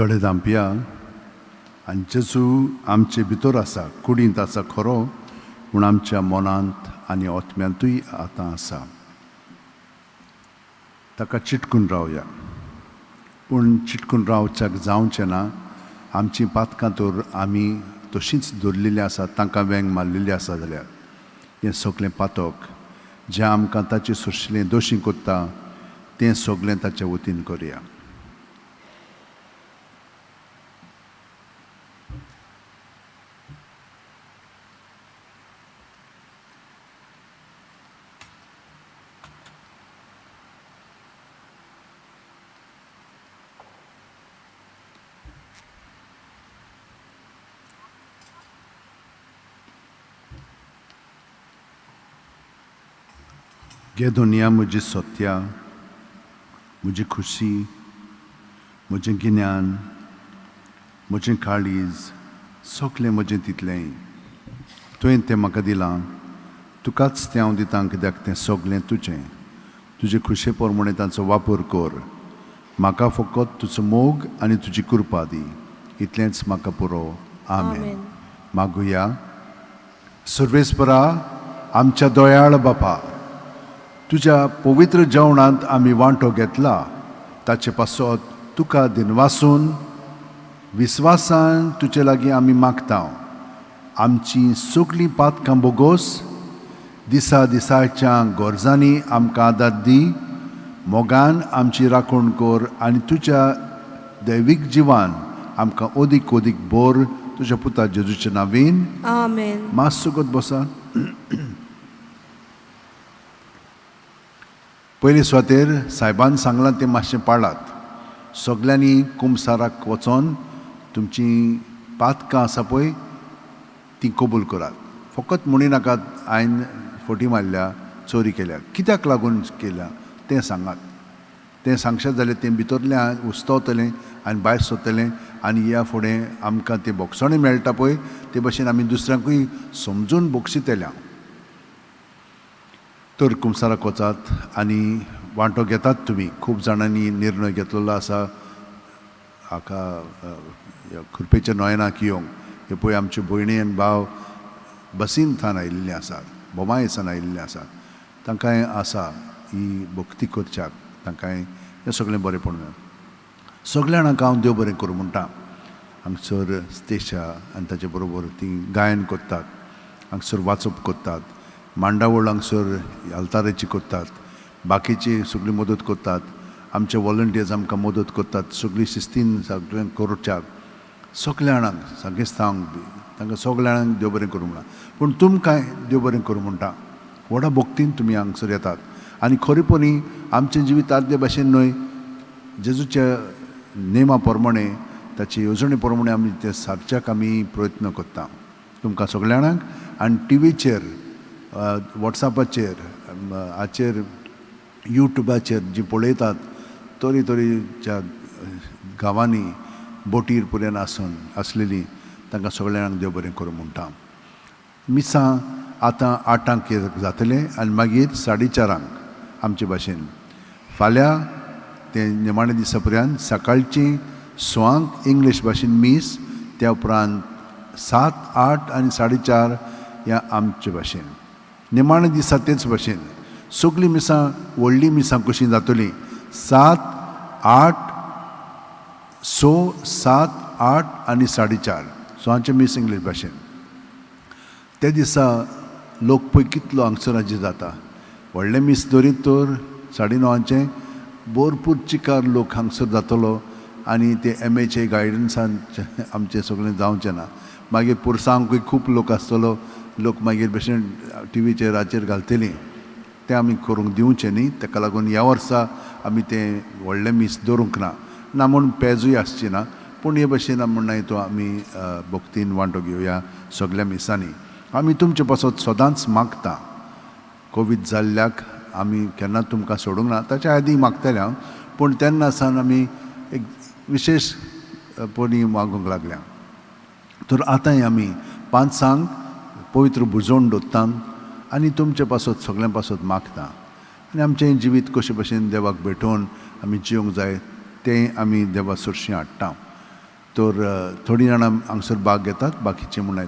दोळे धांपया आनी जेजू आमचे भितर आसा, कुडींत आसा खरो, पूण आमच्या मनांत आनी आत्म्यांतूय आतां आसा. ताका चिटकून रावया, पूण चिटकून रावच्याक जावचें ना. आमचीं पातकां तर आमी तशींच दवरलेलीं आसात, तांकां वेंग मारलेली आसा. जाल्यार हें सगळें पातक जें आमकां ताचे सुशिलें दोशी कोत्ता तें सगळें ताच्या वतीन करया. घे दुनिया म्हजी सत्या, म्हजी खुशी, म्हजें गिन्यान, म्हजें काळीज, सगळें म्हजें तितलेंय तुवें तें म्हाका दिलां. तुकाच तें हांव दितां, कित्याक तें सगळें तुजें. तुजे खुशे प्रमाणे तांचो वापर कर. म्हाका फकत तुजो मोग आनी तुजी कृपा दी, इतलेंच म्हाका पुरो. आमेन. मागुया. सर्वेस्परा, आमच्या दयाळ बापा, तुज्या पवित्र जेवणांत आमी वांटो घेतला, ताचे पासत तुका दिनवासून विस्वासान तुजे लागीं आमी मागता, आमची सगळीं पातकां बोगोस, दिसा दिसाच्या गरजांनी आमकां आदार दी, मोगान आमची राखण कर आनी तुज्या दैवीक जिवान आमकां अदीक अदीक बोर. तुज्या पुता जेजूच्या नांवीन आमेन. मातसो सुगत बसा. पयले सुवातेर सायबान सांगलां तें मातशें पाळात. सगल्यांनी कुमसाराक वचोन तुमची पातकां आसा पळय ती कबूल करात. फकत म्हणी नाकात हांवें फटी मारल्या, चोरी केल्या, कित्याक लागून केल्या तें सांगात. तें सांगशात जाल्यार तें भितरलें उस्तवतलें आनी भायर सरतलें आनी ह्या फुडें आमकां तें भोगसणें मेळटा पळय ते भशेन आमी दुसऱ्यांकूय समजून भोगशितल्या. तर कुमसाराक वचात आनी वांटो घेतात तुमी. खूब जाणांनी निर्णय घेतलेलो आसा हाका खुरपेच्या नोयनाक येवंक. हे पळय आमच्यो भयणी आनी भाव बसीन थान आयिल्ले आसात, बोमायसान आयिल्ले आसात. तांकांय आसा ही भक्ती करच्याक, तांकांय हें सगळें बरेंपण मेळटा. सगल्या जाणांक हांव देव बरें करूं म्हणटा. हांगसर स्तेशा आनी ताचे बरोबर ती गायन करतात, हांगसर वाचप करतात, मांडावळ हांगसर आल्ताराची करतात, बाकीची सगळी मदत करतात. आमचे वॉलंटियर्स आमकां मदत करतात सगळी शिस्तीन सगळें करच्याक. सगल्या जाणांक सांगेस्तांक बी तांकां सगल्या जाणांक देव बरें करूं म्हणटा. पूण तुमकांय देव बरें करूं म्हणटा. व्हडा भक्तीन तुमी हांगसर येतात आनी खरेपणी आमचें जिवीत आदले भाशेन न्हय, जेजूच्या नेमा प्रमाणे ताचे येवजणे प्रमाणे आमी तें सारच्याक आमी प्रयत्न करता. तुमकां सगल्या जाणांक आनी टिवीचेर, वॉट्सॅपाचेर, हाचेर, युट्यूबाचेर जी पळयतात तरी तरेच्या गांवांनी बोटीर पर्यंत आसून आसलेली तांकां सगल्या जाणांक देव बरें करूं म्हणटा. मिसां आतां 8 जातलें आनी मागीर 4:30 आमचे भाशेन. फाल्यां तें निमाणे दिसा पर्यंत सकाळचीं 6 इंग्लीश भाशेन मीस, त्या उपरांत 7, 8 आनी 4:30 ह्या आमचे भाशेन. निमाणे दिसा तेच भाशेन सगळीं मिसां व्हडलीं मिसां कशीं जातलीं, 7, 8, 6, 7, 8 आनी 4:30 6 मीस इंग्लीश भाशेन. त्या दिसा लोक पळय कितलो हांगसर जाता. व्हडलें मीस दवरीत तर 9:30 भरपूर चिकार लोक हांगसर जातलो आनी ते एम एचे गायडन्सान आमचें सगळें जावचें ना. मागीर पुरसांकूय खूब लोक आसतलो, लोक मागीर भशेन टिवीचेर हाचेर घालतलीं, तें आमी करूंक दिवचें न्ही. ताका लागून ह्या वर्सा आमी तें व्हडलें मीस दवरूंक ना, ना म्हूण पेजूय आसची ना, पूण हे भशेन म्हणना तो आमी भक्तीन वांटो घेवया सगल्या मिसांनी. आमी तुमचे पासत सदांच मागता. कोवीड जाल्ल्याक आमी केन्ना तुमकां सोडूंक ना, ताच्या आदीं मागतले हांव, पूण तेन्ना सावन आमी एक विशेश पणी मागूंक लागल्या. तर आतांय आमी 5 पवित्र भुजोण दवरता आनी तुमचे पासत सगल्यां पासत मागता आनी आमचें जिवीत कशे भशेन देवाक भेटोवन आमी जिवंक जाय तें आमी देवा सरशीं हाडटा. तर थोडीं जाणां हांगसर भाग घेतात, बाकीचे म्हूण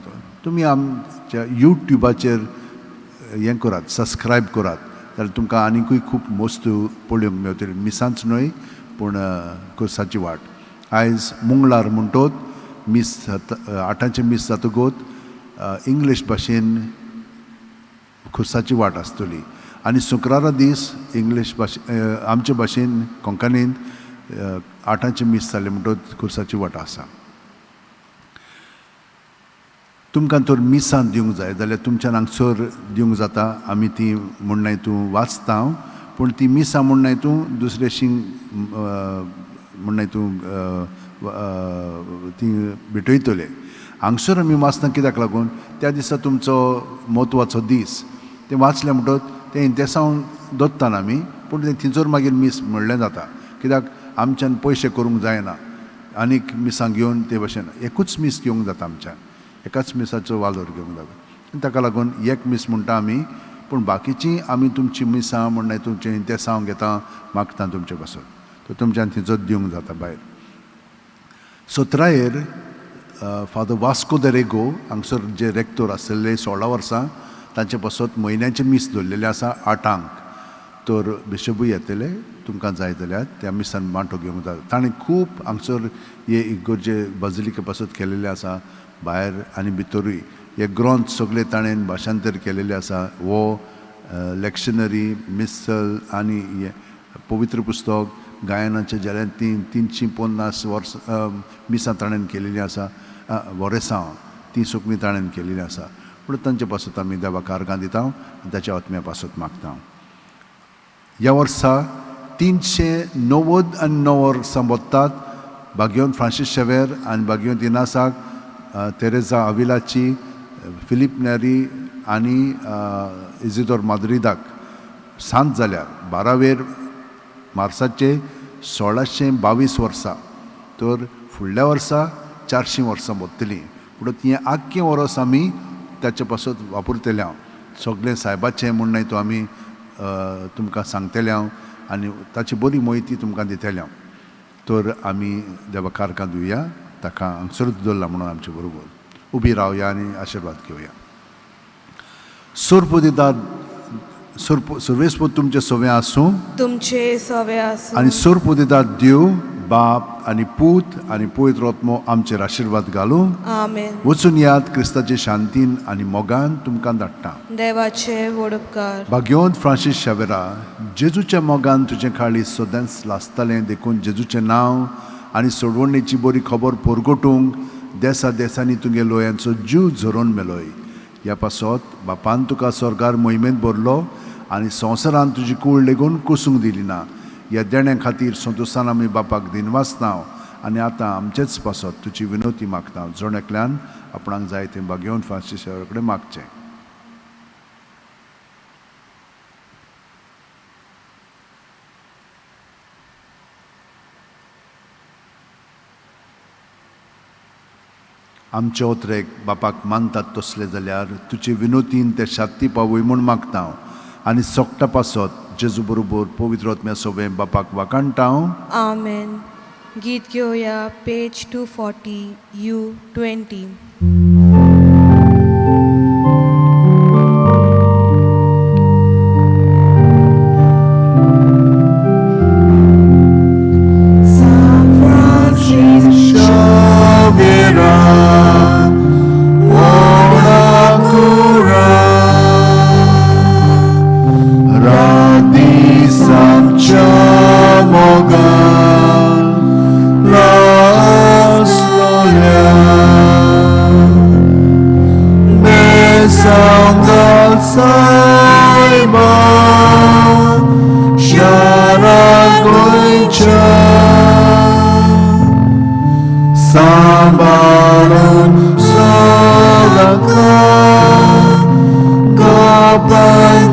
तुमी आमच्या यूट्यूबाचेर हें करात, सबस्क्रायब करात जाल्यार तुमकां आनिकूय खूब वस्तू पळोवंक मेवतली. मिसांच न्हय पूण खुर्साची वाट. आयज मंगळार म्हणटोत मीस 8ांचें मीस जातकूच इंग्लीश भाशेन खुर्साची वाट आसतली आनी शुक्रारा दीस इंग्लीश भाशे आमचे भाशेन कोंकणींत 8ांचें मीस जालें म्हणटकच खुर्साची वाट आसा. तुमकां तर मिसां दिवंक जाय जाल्यार तुमच्यान हांगसर दिवंक जाता. आमी ती म्हणनाय तूं वाचता हांव, पूण ती मिसां म्हणनाय तूं दुसरे शींग म्हणनाय तूं ती भेटयतले. हांगसर आमी वाचना कित्याक लागून त्या दिसा तुमचो म्हत्वाचो दीस, तें वाचलें म्हणटकच तें इंतेसांव दत्तान आमी, पूण तें थंयसर मागीर मीस म्हणलें जाता कित्याक आमच्यान पयशे करूंक जायना आनीक मिसां घेवन ते भशेन एकूच मीस घेवंक जाता आमच्यान, एकाच मिसाचो वालोर घेवंक जाता. ताका लागून एक मीस म्हणटा आमी, पूण बाकीची आमी तुमची मिसां म्हणल्यार तुमचें इंतेसांव घेता मागता तुमचे पासून, तर तुमच्यान थंयचोच दिवंक जाता भायर. 17 फादर वास्को the Rego हांगसर जे रेक्टोर आसलेले 16 वर्सां तांचे पासत म्हयन्याचें मीस दवरलेलें आसा 8ांक. तर बिशपूय येतले, तुमकां जाय जाल्यार त्या मिसान वांटो घेवंक जाता. ताणें खूब हांगसर हे इगर्जे बाजिलिके पासत केलेलें आसा भायर आनी भितरूय. हे ग्रंथ सगळे ताणें भाशांतर केलेले आसा, हो लेक्शनरी मिसल आनी हे पवित्र पुस्तक गायनाचे जाल्यार 350 वर्सां मिसां ताणें केलेलीं आसा, वरेसांव ती सगळीं ताणें केलेलीं आसा. पूण तांचे पासत आमी देवाक आर्गां दिता आनी ताच्या आत्म्या पासत मागता. ह्या वर्सा 399 वर्सां वतात भाग्योन फ्रांसीस शेवेर आनी भाग्योन इनासाक, तेरेजा आविलाची, फिलीप नेरी आनी इजिदोर माद्रिदाक सांत जाल्यार 12 मार्साचे 1622 वर्सां. तर फुडल्या वर्सा 400 वर्सां वतलीं. पूण ती आख्खें वर्स आमी ताचे पासत वापरतले हांव सगळें सायबाचें म्हूण तो आमी तुमकां सांगतले हांव आनी ताची बरी म्हायती तुमकां दितले हांव. तर आमी देवा आर्गां दिवया, ताका हांगसरूच दवरला म्हणून आमचे बरोबर उबी रावया आनी आशिर्वाद घेवया. सोरपुदिदाद सर्वेस्पोद तुमचे सवे आसूं, तुमचे सवे आसूं आनी सोरपुदिदाद देव बाप आनी पूत आनी पवित्र आत्मो आमचेर आशिर्वाद घालूं. आमेन. वचून याद क्रिस्ताचे शांतीन आनी मोगान तुमकां धाडटा. देवाचे व्हड उपकार. भाग्यवंत फ्रांसीस शेवेरा, जेजूच्या मोगान तुजें काळीज सदांच लासतालें, देखून जेजूचें नांव आनी सोडवणेची बरी खबर परगटूंक देसा देसांनी तुगे लोयांचो जीव झरोवन मेलोय. ह्या पासत बापान तुका स्वर्गार मोहिमेंत भरलो आनी संवसारान तुजी कूळ लेगून कोसूंक दिली ना. ह्या देण्या खातीर संतोशान आमी बापाक दिनवासता आनी आतां आमचेच पासत तुजी विनवती मागता. जण एकल्यान आपणाक जाय तें भाग्यवंत फ्रांसीस शेवेरा कडेन मागचें. आमचे ओत्रेक बापाक मानतात तसले जाल्यार तुजे विनोतीन ते शांती पावय म्हूण मागता हांव आनी सोकटा पासत जेजू बरोबर पवित्र आत्म्या सोबें बापाक वाखाणटा हांव. आमेन. गीत घेवया पेज 240 U20.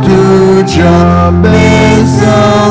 Tuja Besa.